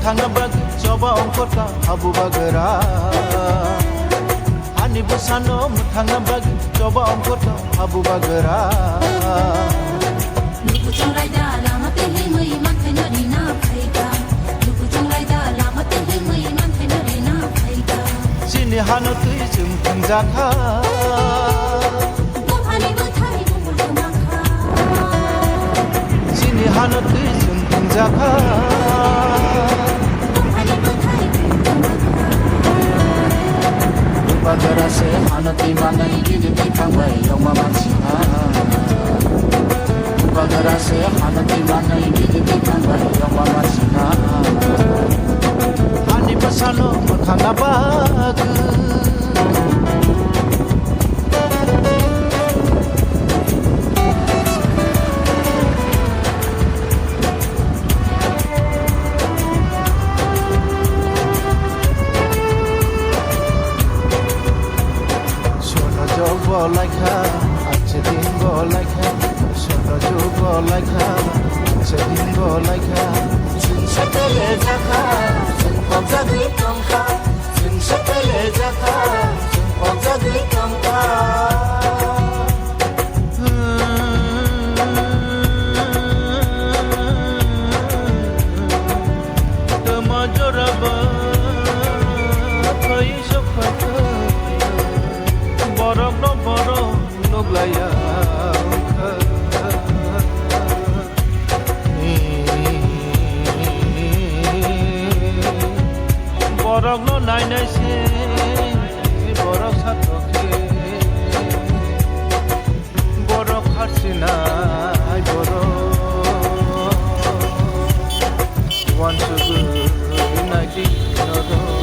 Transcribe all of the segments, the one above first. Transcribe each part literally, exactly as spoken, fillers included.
Thangna bagwi choba ongkhorta habu bagra. Ani bwsano mwthangna bagwi choba ongkhorta habu bagra. Luku chwng raida lama twi himwi manthai no rina phaikha. Luku chwng raida lama twi himwi manthai no rina phaikha. Chini hano twi chwng thwngjakha. Buphani bwthai bumul kwmakha. Chini hano twi chwng thwngjakha. Buphani bwthai bumul kwmakha. Bubagra se hano twi manwi bini bwkhang bai yongma mansi kha. Bubagra se hano twi manwi bini bwkhang bai yongma mansi kha. Ani bwsano mwthangna bagwi. Sono jog bo laikha, ache din bo laikha. Sono jog bo laikha, ache din bo laikha. Chwng satele jakha, chwng kok jagwi tongkha. Chwng satele jakha, chwng kok jagwi tongkha. Tamo jorabo koi sokha, borok no borok nuglaiya wngkha. Borok no nainai se, borok satok se, borok kharsinai borok wansugwi naidi norok.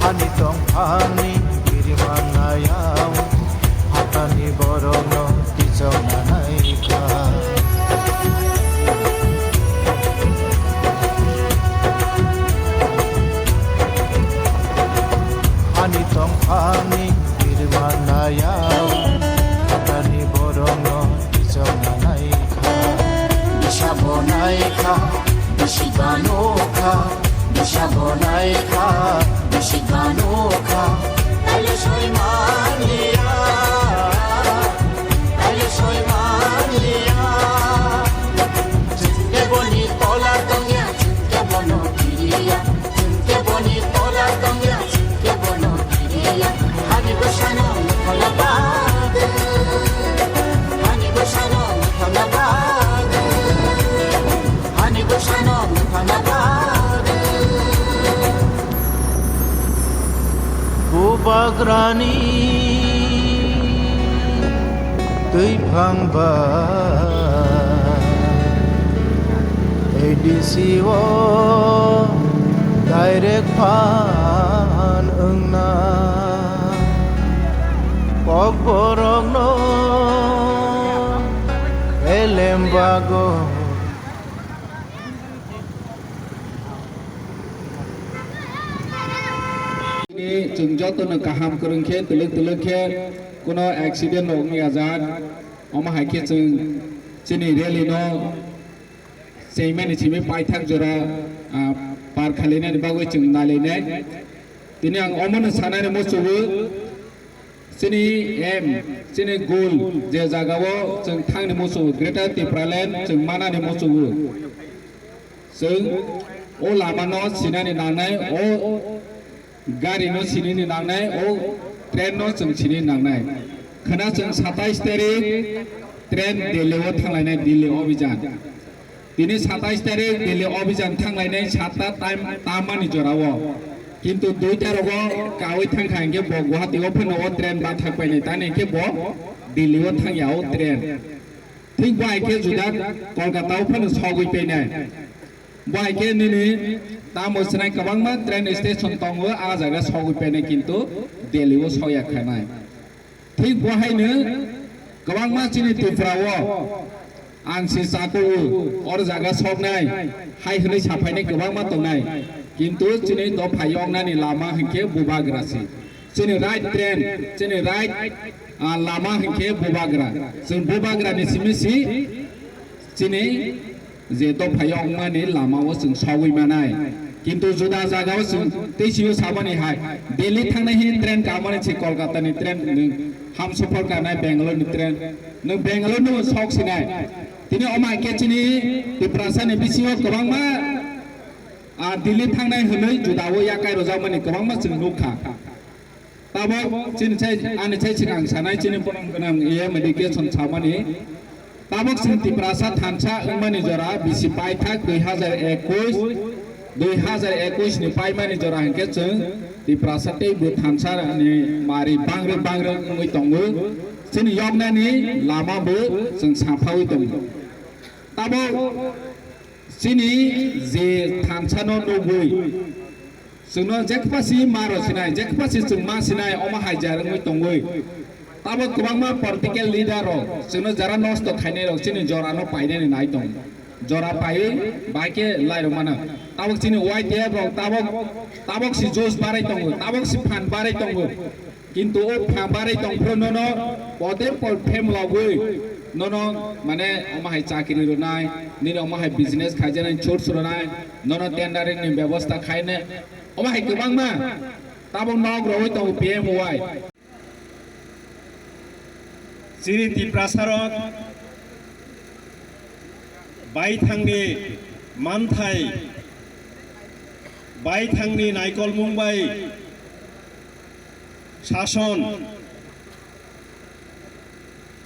Ani tongphangni biriman nayao, hatani borokno tichokna naikha. Ani tongphangni biriman nayao, hatani borokno tichokna naikha. Bisa bo naikha, bisi ba nukha. Bisa bo naikha, bisi ba nukha, taile soi manliya, taile soi manliya. Chwng khe boni tola tongya, chwng khe bono kiriya, chwng khe boni tola tongya, chwng khe bono kiriya. Hani bwsano thangna bagwi, hani bwsano thangna bagwi. Ani bwsano nukha na bagwi. Bubagrani twiphang ba A D C o direct phan wngna. Kokborokno elem bago. Chini chwng jotono kaham kwrwng khe twlwk twlwk khe kuno accident rok wngya jak. Omo hai khe chwng chini rally no chengmani simi paithak jora, ah, par khalinani bagwi chwng nailainai. Tini ang omono sanani muchungo. Chini aim, chini goal, je jagao chwng thangni muchungo, Greater Tipraland chwng manani muchungo. Chwng o lamano sinani nangnai, o garino sinini nangnai, o trainno chwng sinini nangnai. Khwna chwng satais tarik train Delhi-o thanglainai, Delhi Obhijan. Tini satais tarik Delhi Obhijan thanglainai satta tam, tamani jorao. Kintu duita rogo kawi thangkha hinkhe bo Guwahati o phano o train bathak painai, tani hinkhe bo Delhi o thangya o train. Thik bo hai khe juda Kolkata o phano sogwi painai. Bo hai khe nini tamo swnai kwbangma train station tongo, a jaga sogwi painai kintu Delhi o sogya khanai. Thik bo haino kwbangma chini Tripura o ang se chakhuo, or jaga soknai hai hwnwi saphainai kwbangma tongnai, kintu chini dopha yoknani lama hinkhe bubagra se. Chini right train, chini right, ah, lama hinkhe Bubagra. Chwng Bubagra ni simi si chini je dopha yokmani lama o chwng sawi manai. Kintu juda jaga o chwng tei sio sabani hai Delhi thangnai hi train kamani si Kolkata ni train nwng Hamsapar kanai Bangalore ni train. Nwng Bangalore no sok sinai. Tini omo hai khe chini Tiprasa ni bisingo kwbangma, ah, Delhi thangnai hwnwi juda o yakai rojakmani kwbangma chwng nukha. Tabok chini sai, ani sai swkang sanai chini borok gwnang A M education samani. Tabok chwng Tiprasa thansa wngmani jora bisi paithak dui hazar ekush, dui hazar ekush ni paimani jora hinkhe chwng Tiprasa tei bo thansa ni mari bangrwk bangrwk wngwi tongo. Chini yoknani lama bo chwng samphawi tongo. Tabok chini je thansa no nugwi Chwngno jekphasi ma rw sinai, jekphasi chwng ma sinai, omo hai jar wngwi tongwi. Tabok kwbangma political leader rok chwngno jara nosto khainai rok chini jora no painani nai tong. Jora paiwi bai khe lai rw mano. Tabok chini Y T F rok tabok, tabok si josh barai tongo, tabok si phan barai tongo. Kintu o pha barai tongphuru nono poder pol phem logwi nono mane omo hai chakri rwnai, nini omo hai business khaijaknai source rwnai, nono tendering ni bebosta khainai, omo hai kwbangma tabok nok rogwi tongo P M Y. Chini Tiprasa rok baithangni manthai, baithangni naikolmung bai sason,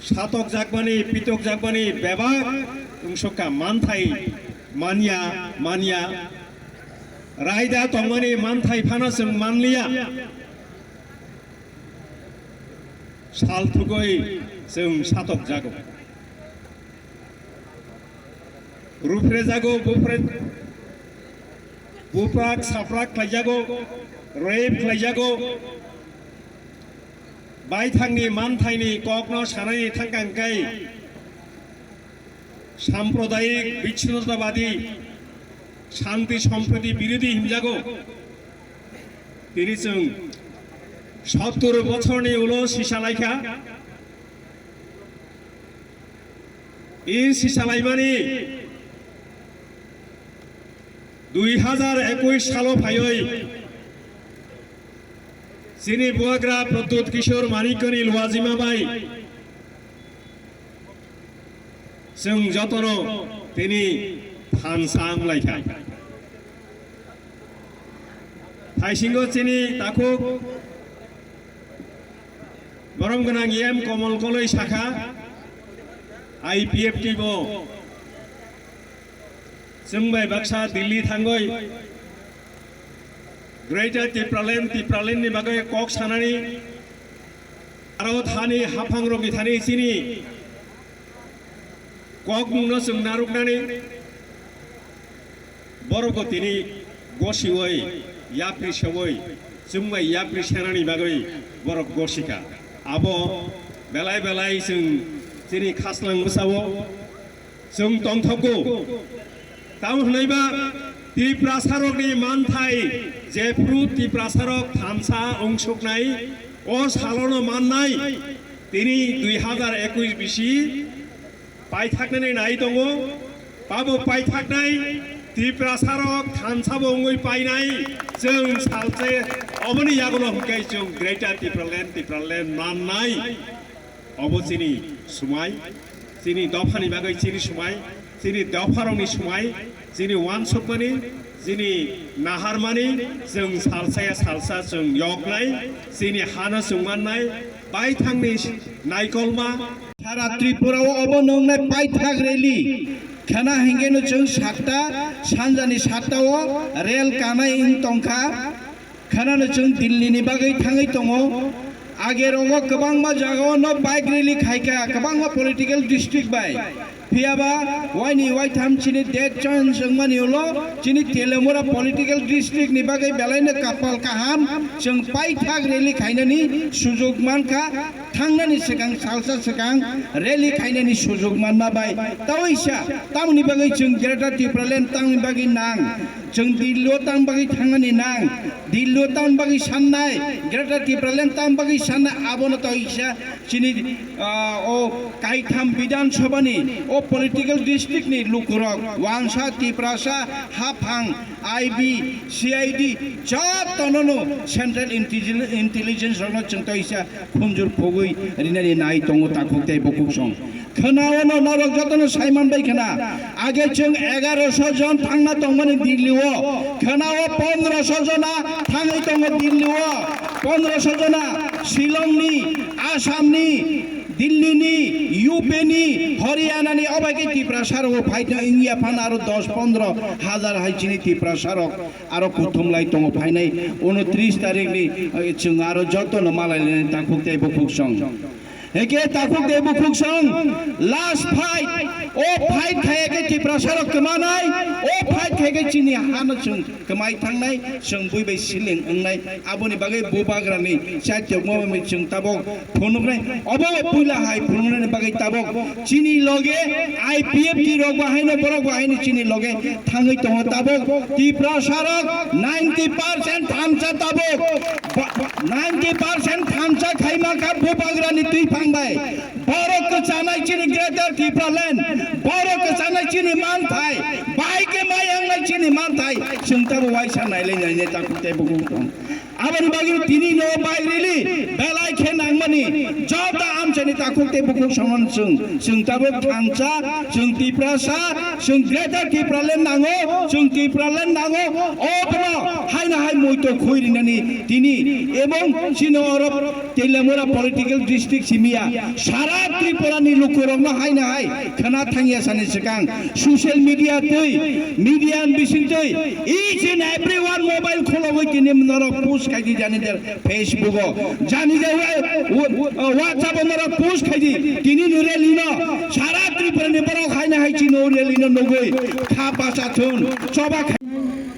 satokjakmani, pitokjakmani bebak wngsukha manthai manya, manya. Raida tongmani manthai phano chwng manliya. Sal thugwi chwng satokjago. Ruphrejago, bupre-, buprak saprak khlaijago, rape khlaijago. Baithangni manthaini kokno sanani thangkang kai sampradayik bichinnotabadi, shanti sompriti birodhi himjago. Tini chwng sottur bochorni ulo sisa laikha. I sisa laimani dui hazar ekush salo phaiwi chini bubagra Pradyut Kishore Manikyani luajima bai chwng jotono tini thansa wnglaikha. Thaisingo chini takhuk borom gwnang M Komol Koloi sakha, I P F T bo chwng bai baksa Delhi thangwi Greater Tipraland, Tipraland ni bagwi kok sanani, aro thani haphangrokni thani chini kokmungno chwng narwknani borokbo tini gosiwi yapri sewi chwng bai yapri senani bagwi borok gosikha. Abo belai belai chwng chini khaslang bwsao chwng tongthogo. Tamo hwnwi ba Tiprasarokni manthai jephru Tiprasarok thansa wngsuknai o salono mannai tini dui hazar ekush bisi paithaknani nai tongo. Abo paithaknai Tiprasarok thansabo wngwi painai chwng salse oboni yagulo hwnkhe chwng Greater Tipraland, Tipraland mannai. Obo chini swmai, chini dophani bagwi chini swmai, chini dopharokni swmai, chini uansukmani, chini naharmani, chwng salsaya salsa chwng yoknai, chini hano chwng mannai, baithangni naikolma. Sara Tripura o obo nwngnai paithak rally khana hinkheno chwng satta, sanjani satta o rel kanai wng tongkha. Khanano chwng Delhi ni bagwi thangwi tongo. Age rogo kwbangma jagao no bike rally khaikha, kwbangma political district bai. Phiyaba waini waitham chini date change wngmani ulo chini Telemura political district ni bagwi belaino kapal kaham chwng paithak rally khainani sujok mankha. Thangnani swkang salsa swkang rally khainani sujok manma bai. Tawi sa tamoni bagwi chwng Greater Tipraland tangni bagwi nang. Chwng Delhi o tam bagwi thangnani nang, Delhi o tam bagwi sannai, Greater Tipraland tam bagwi sannai, abono to isa chini, ah, o kaitham Bidhan Sabha ni o political district ni lukurok, Wangsa, Tiprasa, Haphang, I B, C I D, jotono no Central Intelli-, Intelligence rokno chwng to isa khunjur phugwi rinani nai tongo takhuk tei bukhuk song. Khwnao no norok jotono saiman bai khna. Age chwng egaroso jon thangna tongmani Delhi o. Khwnao pondroso jona thangwi tongo Delhi o. Pondroso jona Shillong ni, Assam ni, Delhi ni, U P ni, Haryana ni, obai khe Tiprasa rok phai tong wngya phano aro dos pondro hajar hai chini Tiprasa rok aro kuthum lai tongo phainai unotris tarik ni, eh, chwng aro jotono malai lainai takhuk tei bukhuk song. Heke takhuk tei bukhuk song last fight. O fight khaiya khe Tiprasa rok kwmanai, o fight khaiya khe chini hano chwng kwmai thangnai, chwng bui bai siling wngnai. Aboni bagwi bubagrani chaitokma bai chwng tabok phunuknai. Obo puila hai phunuknani bagwi tabok chini loge I P F T rok bo haino borok bo haino chini loge thangwi tongo tabok. Tiprasa rok ninety percent thansa tabok. Ba-, ninety percent thansa khaima kha bubagrani twi phang bai. Borok kwchanai chini Greater Tipraland, borok kwchanai chini manthai, bai khe mai wngnai chini manthai, chwng tabo waisa nailai nainai takhuk tei bukhuk tong. Aboni bagwi tini no bike rally belai khe nangmani, joto amchaini takhuk tei bukhuk songno chwng, chwng tabok thansa, chwng Tiprasa, chwng Greater Tipraland nango, chwng Tipraland nango, obono haino hai muito khui rinani tini, ebong chini oro Teliamura political district simiya, sara Tripura ni lukurokno haino hai khna thangya sani swkang social media twi, media ni bising twi, each and every one mobile khologwi tini norok post khaidi jani der Facebook o, jani der wa-, wa-, WhatsApp o norok post khaidi tini ni rally no sara Tripura ni borok haino hai chini o rally no nugwi kha basa thun choba kha.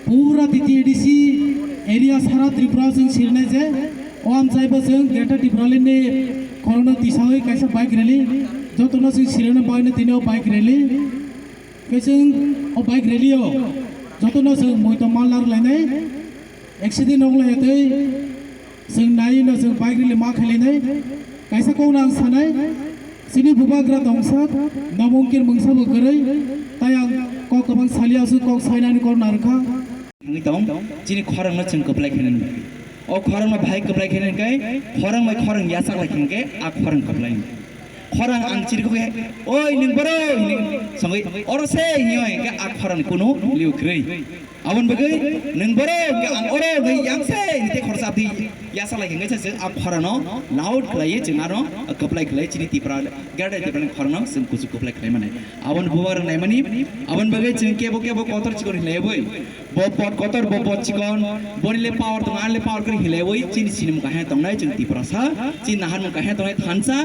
Pura T T A D C area sara Tripura o chwng sirnai je, o amchai bo chwng Greater Tipraland ni khorokno tisawi kaisa bike rally, jotono chwng sirnai bagwi tini o bike rally. Khe chwng o bike rally o jotono chwng muito mal narwk lainai, accident wng lai tei chwng nai no chwng bike rally ma khailai nai. Kaisa kok no ang sanai, chini bubagra tongsa, nomo wngkhe mungsa bo kwrwi, tai ang kok kwbang salia aswk kok sainani kok narwkha. Thangwi tong, chini khorang no chwng kwplai khainani. O khorang no bahai kwplai khainani khe, khorang bai khorang yachak lai khainani khe, a khorang kwplai. Khorang ang chiri khe, "Oi, nwng boro?" hinwi songwi, "Oro se," hinwi hwnkhe a khorang ni kunu liu kwrwi. Aboni bagwi, "Nwng boro?" hwnkhe, "Ang oro," hwnkhe, "Yang se," hinwi tei khoroksa abdi yachak lai khe, hwnkhe se chwng a khorang no loud khlaiwi chwng ano kwplai khlai chini Tipra, Greater Tipraland khorang no chwng kuchuk kwplai khlai mani. Aboni bubagra naimani, aboni bagwi chwng kebo kebo kotor chikon hinlaiwi, bo pot kotor, bo pot chikon, boni le power tongo, ani le power kwrwi hinlaiwi chini sinimung kaham tongnai chwng Tiprasa, chini naharmung kaham tongnai thansa,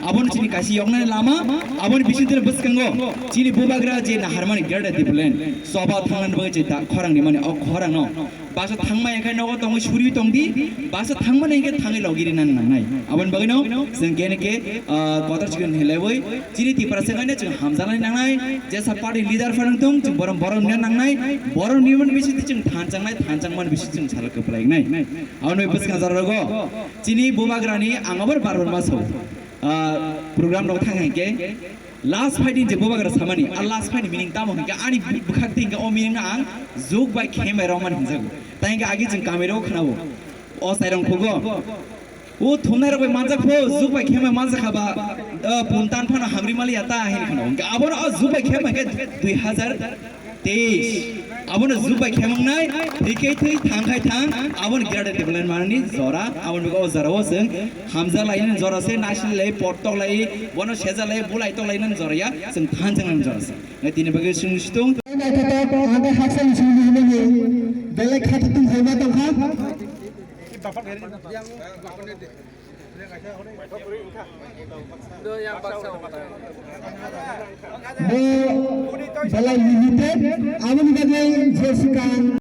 abono chini kaisa yoknani lama, aboni bisingtwi bwskango chini bubagra je naharmani Greater Tipraland, soba thangnani bagwi je da-, khorang rimani, o khorang no basa thangmaya khe nogo tongwi suriwi tongdi, basa thangmani hinkhe thangwi logi rinani nangnai. Aboni bagwino chwng kene khe, ah, kotor chikon hinlaiwi chini Tiprasa khaino chwng hamjaknai nangnai, jesa party leader phano tong chwng borom borom nia nangnai, borom nimani bisingtwi chwng thanchangmani bisingtwi chwng salo kwplai wngnai. Aboni bagwi bwskang jora rogo chini bubagrani ang abo bar bar ma sao, ah, program rok thang hinkhe, last fighting je bubagra samani, a last fighting meaning tamo hinkhe ani bwkhak twi hinkhe o meaning no ang juk bai khemai rok mani hinjago. Tai hinkhe agi chwng kamai rok khnao. O sai rong phugo. O thumnai rok bai manjak pho, juk bai khemai manjak kha ba, o pun tan phano hamri mali ya ta hin khno. Hinkhe abono o juk bai khemai khe dui hazar teis. Abono juk bai khemangnai, thwi khe thwi, thang khai thang, abono Greater Tipraland manani jora, aboni bagwi o jora o chwng hamjak lainani jora se, naisli lai, pot tok lai, bono seja lai, bulai tok lainani jora ya, chwng thanchang nani jora se. Ngai tini bagwi chwng situng. Naithotok, ang khe haksa ni simi hinmani, belai khatungthung hai ma tong kha. Bo belai limited, aboni bagwi je swkang.